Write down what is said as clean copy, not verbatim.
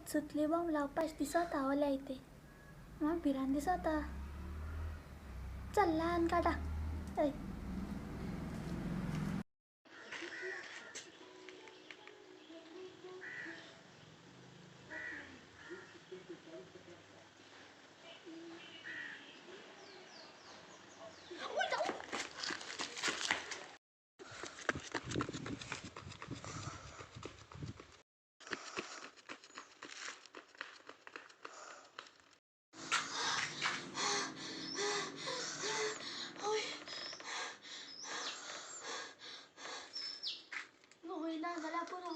सुतली बॉम्ब लावपाश दिसता हो लायते म्हाका भिरांत दिसता. चल ल्हान काडा हय. होयना जाल्यार पुरो.